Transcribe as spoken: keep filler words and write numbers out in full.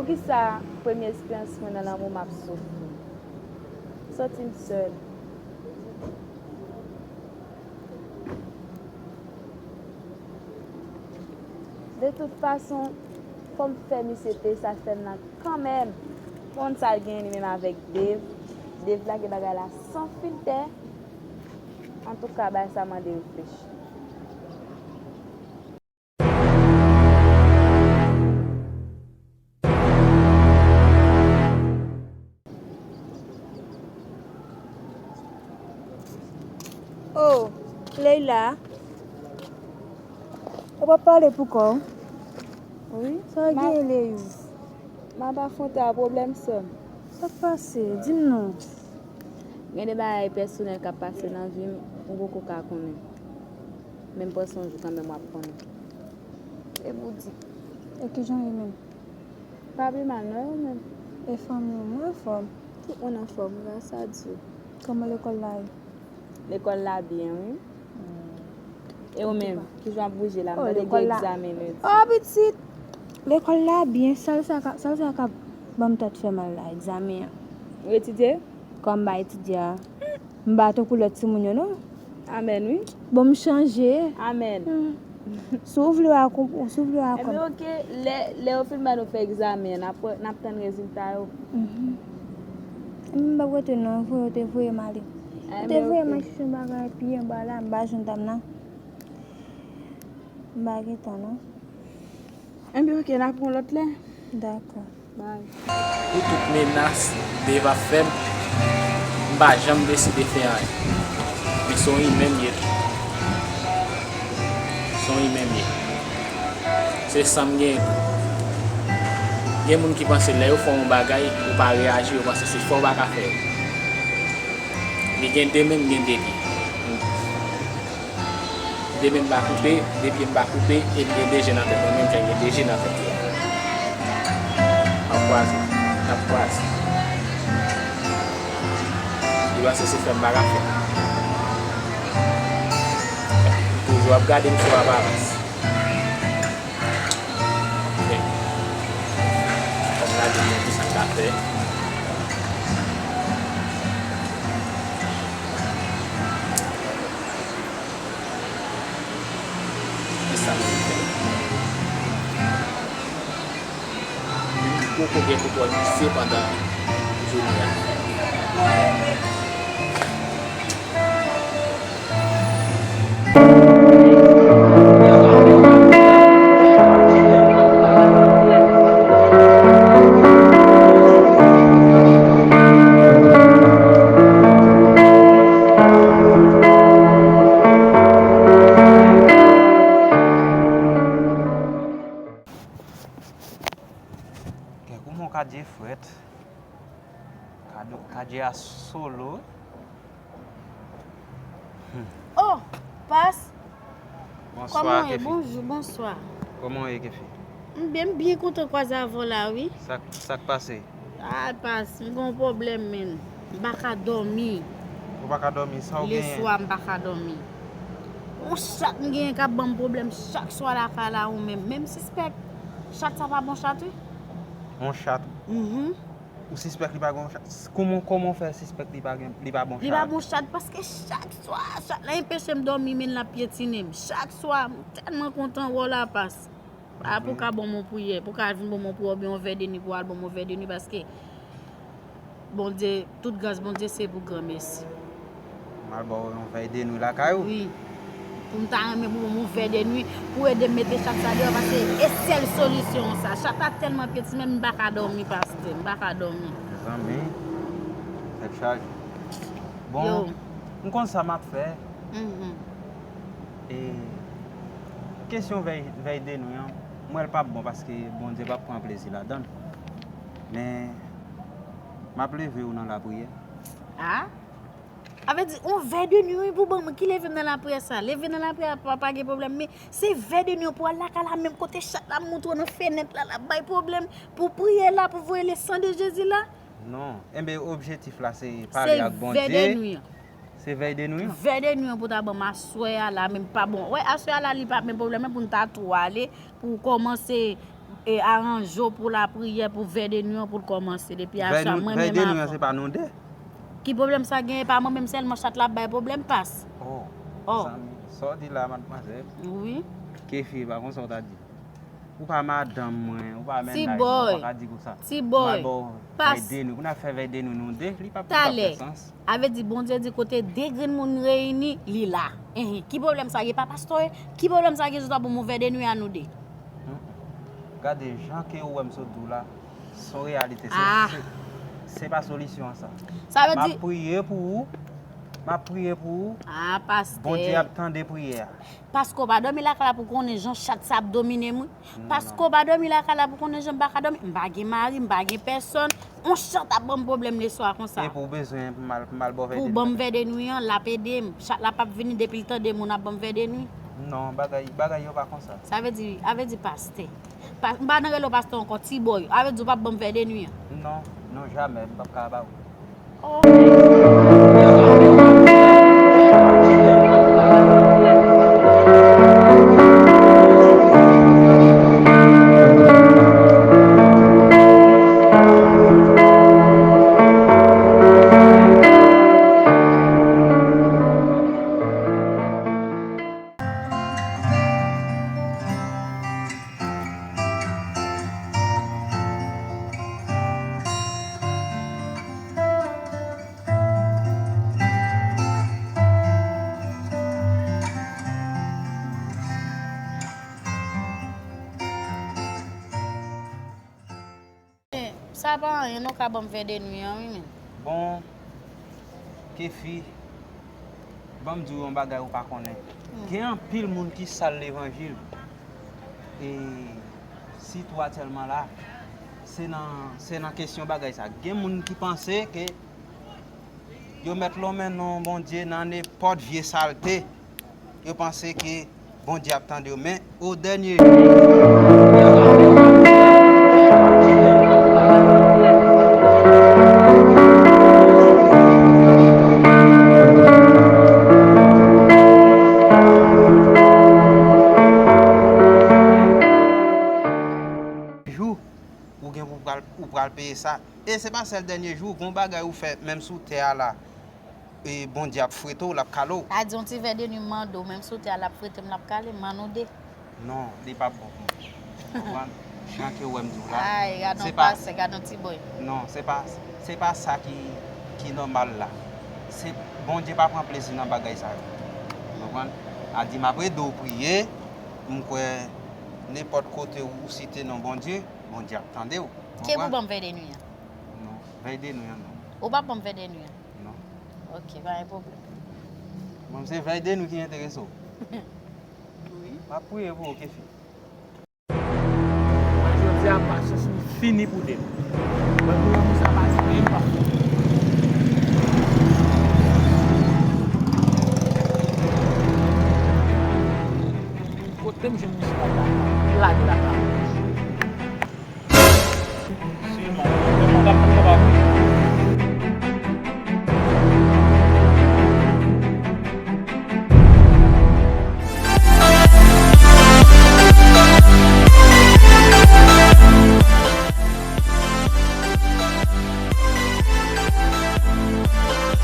Poukisa premye eksperyans mwen nan lanmou m ap soufri? M santi m sèl. De tout fason, fò m fè misye peye sa l fè m nan kanmenm. Konn sa l gen li menm avèk Dave. Dave lage bagay la san filtè. Antouka, bagay sa mande reflechi. Oh, Leila. Ou p ap pale pou kò w? Wi. Sa w gen, Leyou? M ap afwonte a pwoblèm, sè m. Sa k pase? Di m non. Gen de bagay pèsonèl k ap pase nan vi m, ou poko ka konnen. Men m panse yon jou kanmenm w ap konnen. E pou di. E kijan w ye menm? Pa pi mal non, e ou menm? E fanmi w, mwen anfòm. Tout moun anfòm, gras a Dye. Kòman lekòl la ye? Lekòl la byen, wi. E ou menm, kijan w ap bouje la? M tande gen egzamen lendi. Oh, pitit! Lekòl la byen, sèl sa ka, sèl sa ka ban m tèt fè mal la, egzamen an. Ou etidye? Kòm m pa etidye a, m pa tankou lòt timoun yo, non. Amèn, wi. Bon, m chanje. Amèn. Hmm. Si w vle w a konp-, si w vle w a konp- Ebyen, oke, lè, lè yo fin ban nou fè egzamen an, n ap wè, n ap tann rezilta yo. Mhm. M p ap rete non, voye, yo te voye m ale. Yo te voye m al chèche yon bagay pi anba la, m pa jwenn dam nan. M pa gen tan non. Enben, oke, n ap yon lòt lè. Dakò. Bye. Pou tout menas Dave ap fè m, m pa janm deside fè anyen. Men se yon imen m ye tou. Se yon imen m ye. Se san m genyen tou. Gen moun ki panse lè yo fè w yon bagay, ou pa reyaji, yo panse se fè w pa ka fè l. Li gen de men, m gen de pye. De men m pa koupe, de pye m pa koupe, e m gen de je nan tèt mwen, menm jan gen de je nan tèt li a. M ap kwaze, n ap kwaze. Li panse se fè m pa ka fè. Toujou ap gade m sou aparans. Ok. Fò m gade mwen ki sa m ka fè. Ki sa m fè? Li poko gen kontwòl misye pandan jounen an. Kè kouman w ka di frèt? Kadye a solo. Oh, Pas. Bonswa, Kefi. Bonjou, bonswa. Kòman w ye, Kefi? M byen, m byen kontan kwaze avè w la, wi. Sa, sa k pase? Ah, Pas, m gen yon pwoblèm, menn. M pa ka dòmi. Ou pa ka dòmi, sa w genyen? Leswa, m pa ka dòmi. Yon chat m genyen k ap ban m pwoblèm chak swa lakay la, ou menm. Men m sispèk chat sa pa bon chat, wi. Yon chat? Mhm. Ou sispèk li pa gen yon chat? Kòman, kòman w fè sispèk li pa gen, li pa bon chat? Li pa bon chat paske chak swa, chat la enpeche m dòmi, men l ap pyetinen m. Chak swa, m tèlman kontan wè w la, Pas. A, pou w ka ban m yon priyè, pou w ka vin ban m yon priyè, oubyen yon vè de nwi, pou w al ban m yon vè de nwi, paske Bondye, tout gras Bondye se pou granmesi. M al ba w yon vèy de nwi lakay ou? Wi. Pou m ta renmen pou m yon vè de nwi, pou ede m mete chat sa deyò, paske e sèl solisyon an sa. Chat la tèlman pyetinen m, m pa ka dòmi, pastè, m pa ka dòmi. Mezanmi, tèt chaje. Bon, m konn sa m ap fè. Mhm. E kesyon vèy, vèy de nwi an, m wè l p ap bon paske Bondye p ap pran plezi ladan l. Men, m ap leve w nan lapriyè. A? A vle di, yon vèy de nwi, wi, pou ban mwen ki leve m nan lapriyè sa. Leve nan lapriyè pa, pa gen pwoblèm, men se vèy de nwi pou al lakay la, menm kote chat la, m montre w nan fenèt la, l ap bay pwoblèm, pou priye la, pou voye le san de Jezi la. Non. Enben, objektif la, se pale ak Bondye. Se vèy de nwi an. Se vèy de nwi an? Vèy de nwi an pou ta ban m aswè a la, menm pa bon. Wè, aswè a la, li pa menm pwoblèm, men pou n ta tou ale, pou kòmanse e, aranje w pou lapriyè, pou vè de nwi an, pou l kòmanse. Depi aswè, mwen menm avan. Vè de nwi an, se pa nou de? Ki pwoblèm sa genyen? Pa mwen menm sèlman chat la ap bay pwoblèm, pas. Oh, oh, zanmi, sa w di la, madmwazèl? Wi. Kefi, pa konsa w ta di. Ou pa madanm mwen, ou pa mennaj mwen, ou pa ka di konsa. Ti bòy, ti bòy, m al ba w vèy de nwi. Pou n ap fè vèy de nwi nou de, li p ap, li p ap fè sans. A vle di, Bondye di kote de grenn moun reyini, li la. Enhen, ki pwoblèm sa gen? Pa pastè, ki pwoblèm sa gen? Zot ap ban m yon vèy de nwi a nou de. Hmm. Gade, jan ke ou wè m sot di w la, se yon reyalite. Se, se, se pa solisyon an sa. Sa vle di, m ap priye pou ou. M ap priye pou ou. Ah, pastè. Bondye ap tande priyè a. Paske w pa dòmi lakay la pou konnen jan chat sa ap domine m, wi. Non, non. Paske w pa dòmi lakay la pou konnen jan m pa ka dòmi. M pa gen mari, m pa gen pèsòn. On chat ap ban m pwoblèm leswa konsa. E pou w bezwen pou m al, pou m al ba w vèy de nwi? Pou w ban m vèy de nwi an, l ap ede m. Chat la p ap vini depi l tande moun ap ban m vèy de nwi. Non, bagay, bagay yo pa konsa. Sa vle di, a vle di pastè. Pa, m pa nan rele w pastè ankò, ti bòy. A vle di w p ap ban m vèy de nwi an? Non, non, jamè, m p ap ka ba ou. Sa pa anyen non, ka ban m vè de nwi an, wi, men. Bon, Kefi, ban m di w yon bagay ou pa konnen. Hmm. Gen anpil moun ki sal levanjil. E sitou aktyèlman la, se nan, se nan kesyon bagay sa. Gen moun ki panse ke yo mèt lonmen non Bondye nan nenpòt vye salte. Yo panse ke Bondye ap tande yo, men o dènye jou, jou, ou gen pou pral, ou pral peye sa. E se pa sèl dènye jou, gon bagay ou fè menm sou tè a la. E Bondye ap frete w, l ap kale w. A di yon ti vè de nwi m mande w, menm sou tè a, l ap frete m, l ap kale m, ann nou de. Non, li p ap bon pou mwen. Ou konprann? Jan ke w wè m di w la. Ay, gad yon pastè, gad yon ti bòy. Non, se pa, se pa sa ki, ki nòmal la. Se, Bondye pa pran plezi nan bagay sa yo. Ou konprann? A di m ap ede w priye, m kwè nenpòt kote ou site non Bondye, Bondye ap tande w. Ke pou ban m vèy de nwi an? Non, vèy de nwi an non. Ou p ap ban m vèy de nwi an? Non. Ok, pa gen pwoblèm. Bon, se vèy de nwi ki enterese w. Wi. M ap priye pou ou, Kefi. Mwen jodi a, pasyans mwen fini pou de m. Mwen pou lanmou sa pa di menm pa.